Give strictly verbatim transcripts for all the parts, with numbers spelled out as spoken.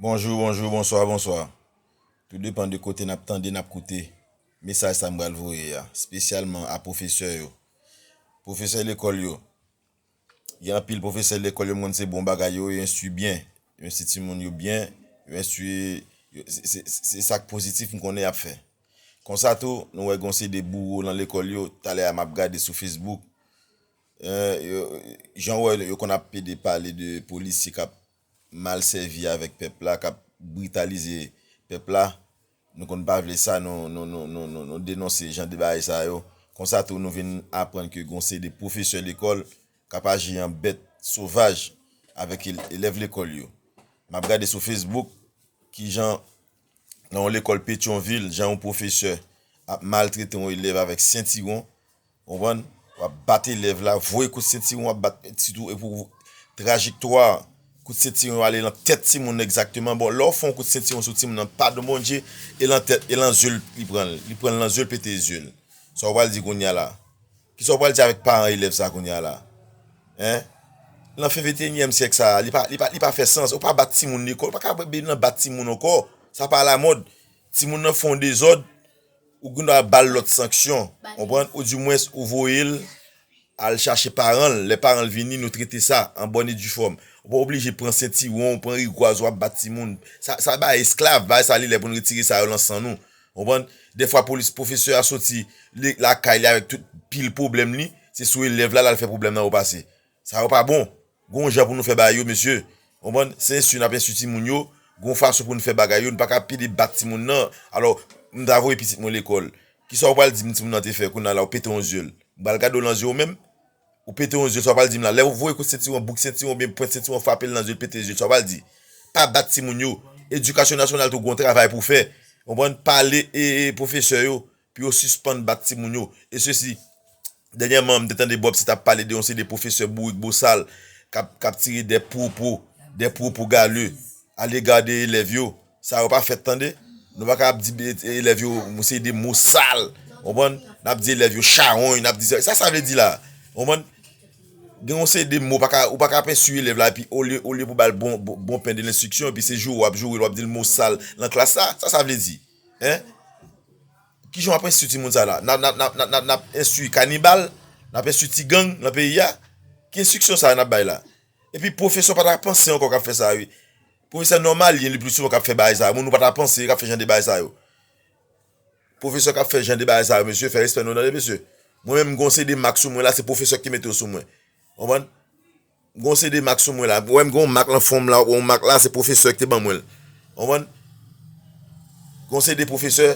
Bonjou, bonjou, bonswa, bonswa. Tou depann de kote n ap tande, n ap koute mesaj sa m pral voye a, espesyalman a pwofesè yo. Pwofesè lekòl yo. Gen anpil pwofesè lekòl yo, m konn se bon bagay yo, yo enstwi byen. Yo enstwi timoun yo byen, yo enstwi, yo, se, se, se sa k pozitif m konnen y ap fè. Konsa tou, nou wè gon seri de bouwo nan lekòl yo, talè a m ap gade sou Facebook, eh, yo, jan w wè yo konn ap pede pale de polisye k ap mal sèvi avèk pèp la, k ap britalize pèp la. Nou konn pa vle sa, nou, nou, nou, nou, nou, nou denonse jan de bagay sa yo. Konsa tou, nou vin aprann ke gon seri de pwofesè lekòl k ap aji an bèt sovaj avèk el- elèv lekòl yo. M ap gade sou Facebook kijan nan yon lekòl Petyonvil, jan yon pwofesè ap maltrete yon elèv avèk sentiwon, konprann? W ap bat elèv la, voye kout sentiwon, w ap bat, sitou e pou trajektwa kout sentiwon yo ale nan tèt timoun nan egzakteman. Bon, lè w fè yon kout sentiwon sou timoun nan, padon Bondye, e nan tèt, e nan zye l li pran l. Li pran l nan zye l, pete zye l. Sa w pral di kounye a la? Kisa w pral di avèk paran elèv sa kounye a la? Hein? Nan fen venteyinyèm syèk sa a, li pa, li pa, li pa fè sans. Ou pa bat timoun lekòl, ou pa ka nan bat timoun ankò. Sa pa alamòd. Timoun nan fè yon dezòd, ou gendwa ba l lòt sanksyon, konprann? Ou dimwens ou voye l al chache paran l. Lè paran l vini, nou trete sa an bòn e di fòm. Ou pa oblije pran sentiwon, pran rigwaz, w ap bat timoun. Sa, sa bagay esklav, bagay sa li lè pou n retire sa yo nan san nou. Konprann? Dèfwa polis pwofesè a soti li- lakay li avèk tout pil pwoblèm li, se sou elèv la l al fè pwoblèm nan yo pase. Sa yo pa bon. Gon jan pou nou fè bagay yo, mesye. Konprann? Se enstwi n ap enstwi timoun yo. Gon fason pou nou fè bagay yo. Nou pa ka pede bat timoun nan. Alò, m ta voye pitit mwen lekòl. Kisa w pral di m timoun nan te fè? Kounye a la, ou pete yon zye l. M pral gade w nan zye w menm. Ou pete yon zye l, sa w pral di m la? Lè w voye kout sentiwon, bouk sentiwon, oubyen pwent sentiwon, frape l nan zye l, pete zye l, sa w pral di? Pa bat timoun yo. Edikasyon nasyonal tou gon travay pou fè. Konprann? Pale e, e pwofesè yo pou yo sispann bat timoun yo. E sesi, dènyèman, m te tande Bob se t ap pale de yon seri de pwofesè bourik bosal k ap, k ap tire de pwopo, de pwopo gale a lega de elèv yo. Sa yo pa fèt tande. Nou pa ka ap di be- elèv yo yon seri de mo sal. Konprann? N ap di elèv yo chawony, n ap di sa. Sa sa vle di la? Konprann? Gen yon seri de mo, pa ka, ou pa ka ap enstwi elèv la, epi olye, olye pou ba l bon, bon, bon pen de lenstriksyon, epi se joure w ap joure l, w ap di l mo sal nan klas la. Sa sa vle di? Hein? Kijan w ap enstwi timoun sa la? N ap, n ap, n ap, n ap, n ap, n ap enstwi kanibal? N ap enstwi ti gang nan peyi a? Ki enstriksyon sa a n ap bay la? Epi pwofesè pa ta panse ankò k ap fè sa, wi. Pwofesè nòmal, li pli souvan k ap fè bagay sa yo. Moun ou pa ta panse k ap fè jan de bagay sa yo. Pwofesè k ap fè jan de bagay sa yo, mesye, fè respè nou tande, mesye. Mwen menm, m gon seri de mak sou mwen la, se pwofesè ki te mete yo sou mwen. Konprann? M gon seri de mak sou mwen la. Ou wè m gon mak nan fwon m la, yon mak la, se pwofesè ki te ban mwen l. Konprann? Gon seri de pwofesè,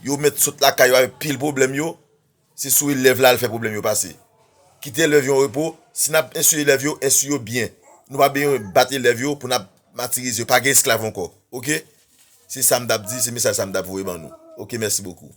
yo mèt sot lakay yo avèk pil pwoblèm yo, se sou elèv la al fè pwoblèm yo pase. Kite elèv yo an repo, si n ap enstwi elèv yo, enstwi yo byen. Nou pa bezwen bat elèv yo pou n ap matirize yo. Pa gen esklav ankò. Oke? Se sa m t ap di, se mesaj sa m t ap voye ban nou. Oke, mèsi bokou.